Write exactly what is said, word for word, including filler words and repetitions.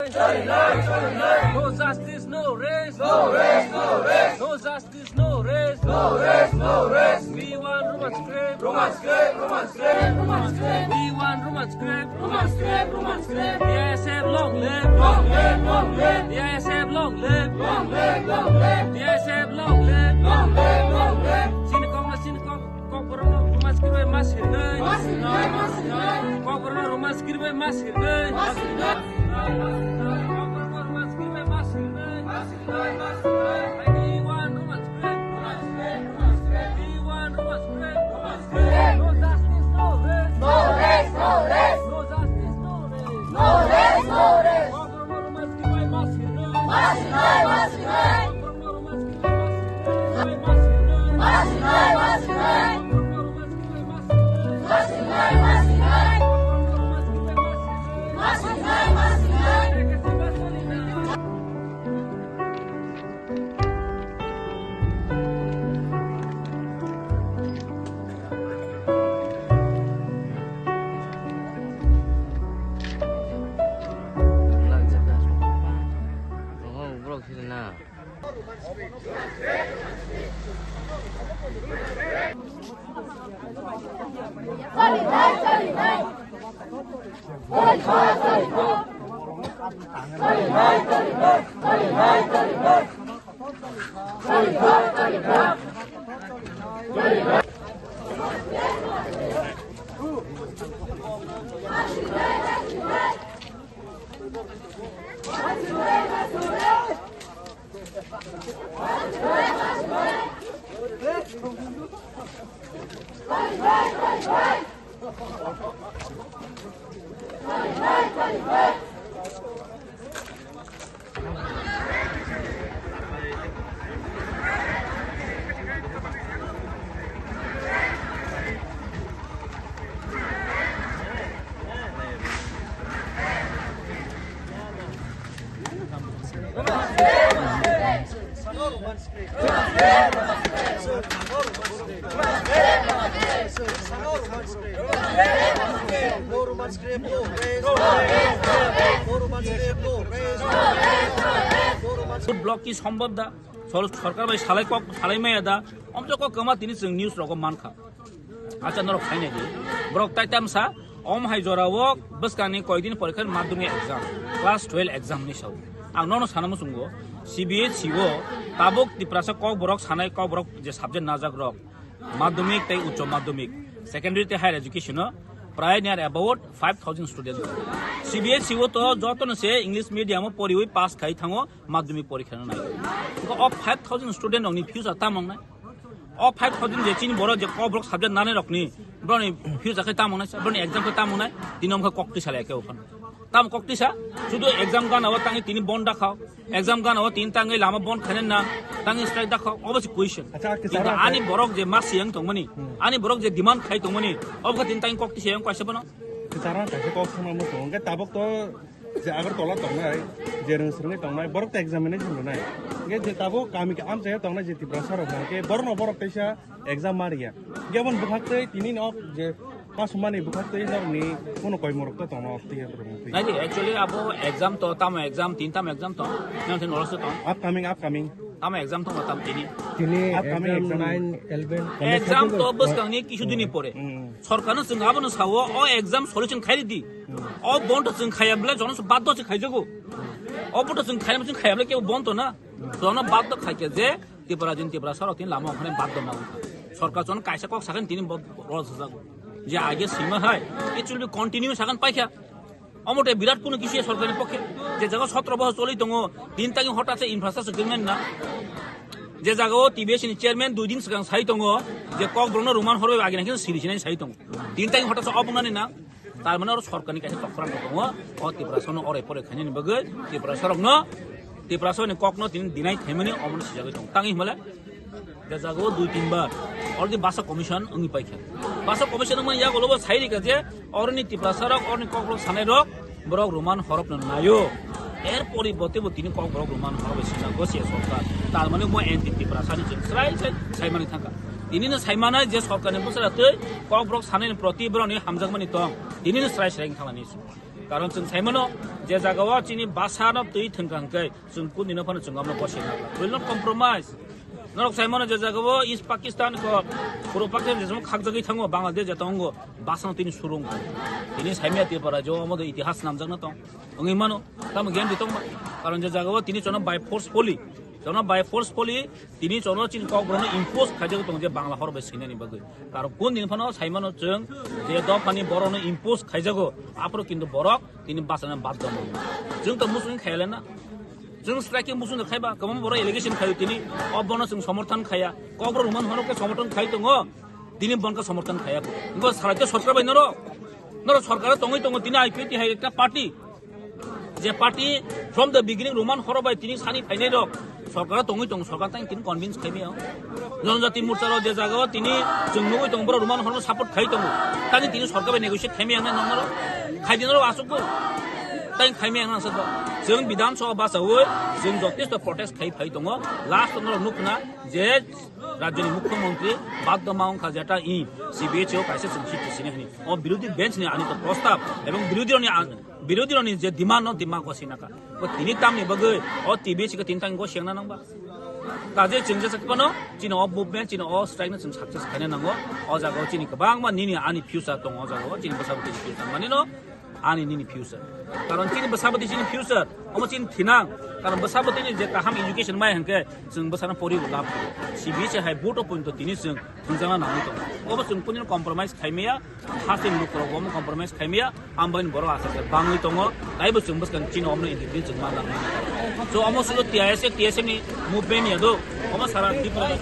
No justice, no rest. No rest, no rest. No justice, no rest. No rest, no rest. We want Roman script. Roman script, Roman script, Roman script. We want Roman script. Roman script, Roman script. D I S F long live. Long live, long live. D I S F long live. Long live, long live. D I S F long live. Long live, long live. Sini kok na sini kok. Kokborokno Roman script bai ma sirnai. Ma sirnai, ma sirnai. Kokborokno Roman script bai ma sirnai. Ma sirnai. Kokborokno Roman script bai ma sirnai. Ma sirnai, ma sirnai. We want Roman script. Roman script, Roman script. We want Roman script. Roman script. No justice, no rest. No rest, no rest. No justice, no rest. No rest, no rest. Kokborokno Roman script bai ma sirnai. Ma sirnai, ma sirnai. Block ki sombhob da? Sor-, sorkar bai salai kok, salai maya da? Omjo kok kwma tini chwng news rogo mankha. Acha norok khainai di. Borok tai tamsa, om hai jora o bwskangni koidin porikha madhyamik exam, class twelve exam ni sao. Ang nono sana muchungo, C B S E o tabuk Tiprasa kok borok sanai kok borok je subject najak rok, madhyamik tei uccho madhyamik, secondary tei higher education o prai near about five thousand student. C B S E o to joto no se English medium o poriwi pass khai thango madhyamik porikha no nai. Ko o five thousand student rok ni future tamong nai. O five thousand je chini borok je kok borok subject nanai rokni, borokni future khe tamo nai, borokni exam khe tamo nai, tini omkhe kok tisa lai khe ophano. Tamo kok tisa, sudu exam gana o tangi tini bon da khao, exam gana o tini tangi lama bon khainai na, tangi strike da khao, obo se question. Acha, acha, kintu acha. Ani borok je ma siyang tongmani, hmm, ani borok je demand khai tongmani, obo khe tini tangi kok tisa yang kaisa bono. Acha, acha, kaisa kok sama mo tong, hwnkhe tabok to je Agartala tongnai, je rwng swrwngwi tongnai, borok to examination rwnai. Hwnkhe je tabuk kami khe amchaio tongnai je Tiprasa rok hwnkhe borokno borok teisa exam ma rwya. Hwnkhe aboni bwkhaktwi tini no je pasumani bwkhaktwi norokni kuno koimorok to tongna twi rwngtwi. Naidi, actually abo exam to tamo exam, tin tamo exam to, nang tin norok se tong. Upcoming, upcoming. Tamo exam tongma tam tini. Tini upcoming exam exam. Nine, eleven. Exam to bwskangni kisu dini pore. Hmm. Sorkarno chwng abono sao, o exam solution khairi di. Hmm. O bondo chwng khaya bwle jono se baddo se khaijago. O bondo chwng khaya chwng khaya bwle kebo bondo na. Jono baddo khaikhe je Tripura jin Tripura sarok tin lama okhane baddo ma wngkha. Sorkar jono kaisa kok sakhen tini bod rol sajago. Je age sima hai, it will be continue sakhen paikha. Omo tei birat kuno kisi sorkarni pokhe. Je jaga sotro bohor choli tongo, din tagi hotat se infrastructure gwngnai na. Je jaga o T B S ni chairman dui din swkang sai tongo, je kok borokno Roman horoi agi nangkhe siri sinai sai tongo. Din tagi hotat se obwngnani na. Tar mane oro sorkarni kaisa tokhrang tongo, o Tiprasano orai porai khainani bagwi Tiprasarokno, Tiprasani kokno tini deny khaimani omono sijagwi tongo. Tangwi himale? Je jaga o dui tin bar already basa commission wngwi paikha. Basa commission wngmani yagulo bo sai rikha je oroni Tiprasarok, oroni kokborok sanairok borok Roman horokno naio. Er poriborte bo tini kokborok Roman horok bai swijak gosiya sorkar. Tar mane mo anti Tiprasani chwng srai srai saimani thangkha. Tinino saimana je sorkarni bwswra tei kokborok sanaini proti borokni hamjakmani tong. Tinino srai srai wngkha mani. Karon chwng saimano, je jagao chini basano twi thwngkha hwnkhe chwng kundino phano chwng amno bosi nangla. We will not compromise. Norok saimano je jagao East Pakistan ko puro Pakistan jesamo khakjagwi thango, Bangladesh je tongo, basano tini surung. Tini saimya Tripura jo omo do itihas namjakna tong. Wngwi mano, tamo gen di tongma. Karon je jagao tini chono by forcefully, chono by forcefully tini chono chini kokborokno impose khaijagwi tongo je Bangla hor bai swinani bagwi. Karon kun din phano saimano chwng je dophani borokno impose khaijago, aphuru kintu borok tini bachana bad domo. Chwng to musung khailena. Chwng striking musung khaiba, kwbangma borok allegation khaio tini, o bono chwng somorthon khaiya. Kokborok Roman horo khe somorthon khai tongo, tini bonka somorthon khaiya. Ingo salai to sorkar bai norok, norok sorkar tongwi tongo tini I P F T hai ekta party. Je party from the beginning Roman horo bai tini sani phainai rok sorkar tongwi tongo, sorkar tang tini convince khaimaya. Janajati Morcha rok je jagao tini chwng nugwi tongo, borok Roman horo support khai tongo. Tani tini sorkar bai negotiate khaimaya nai nongno rok. Khaidi norok asuk bo. Tang khaimaya nang sa. Chwng Bidhan Sabha bachawi chwng jotesto protest khai phai tongo. Last norok nukna je rajyoni mukhyamantri baddo ma wngkha jeta i C B H o kaisa chwng seat sini hani. O birodhi bench ni ani to prostab ebong birodhi rokni an-, birodhi rokni je demand no demand ko sinaka. Bo tini tamni bagwi o T B C ko tini tang go sengna nangba. Kaje chwng jesa kipano chini o movement, chini o strike no chwng success khaina nango. O jaga o chini kwbangma nini ani future tongo, o jaga o chini bwsa bwtwi future mani no ani nini future. Karon chini bwsa bwtwi chini future, omo chini thinang. Karon bwsa bwtwi ni je kaham education mai hwnkhe chwng bwsano pori bo lab. C B C hai vote o punto tini chwng thwngjakna nangwi tongo. Obo chwng kunu compromise khaimaya, hasteni lukurok omo compromise khaimaya, ambaini borok aswk se bangwi tongo, taibo chwng bwskang chini omno independent chwng manna. So omo sudo T I S F, T S F ni movement ya do, omo sara Tripura.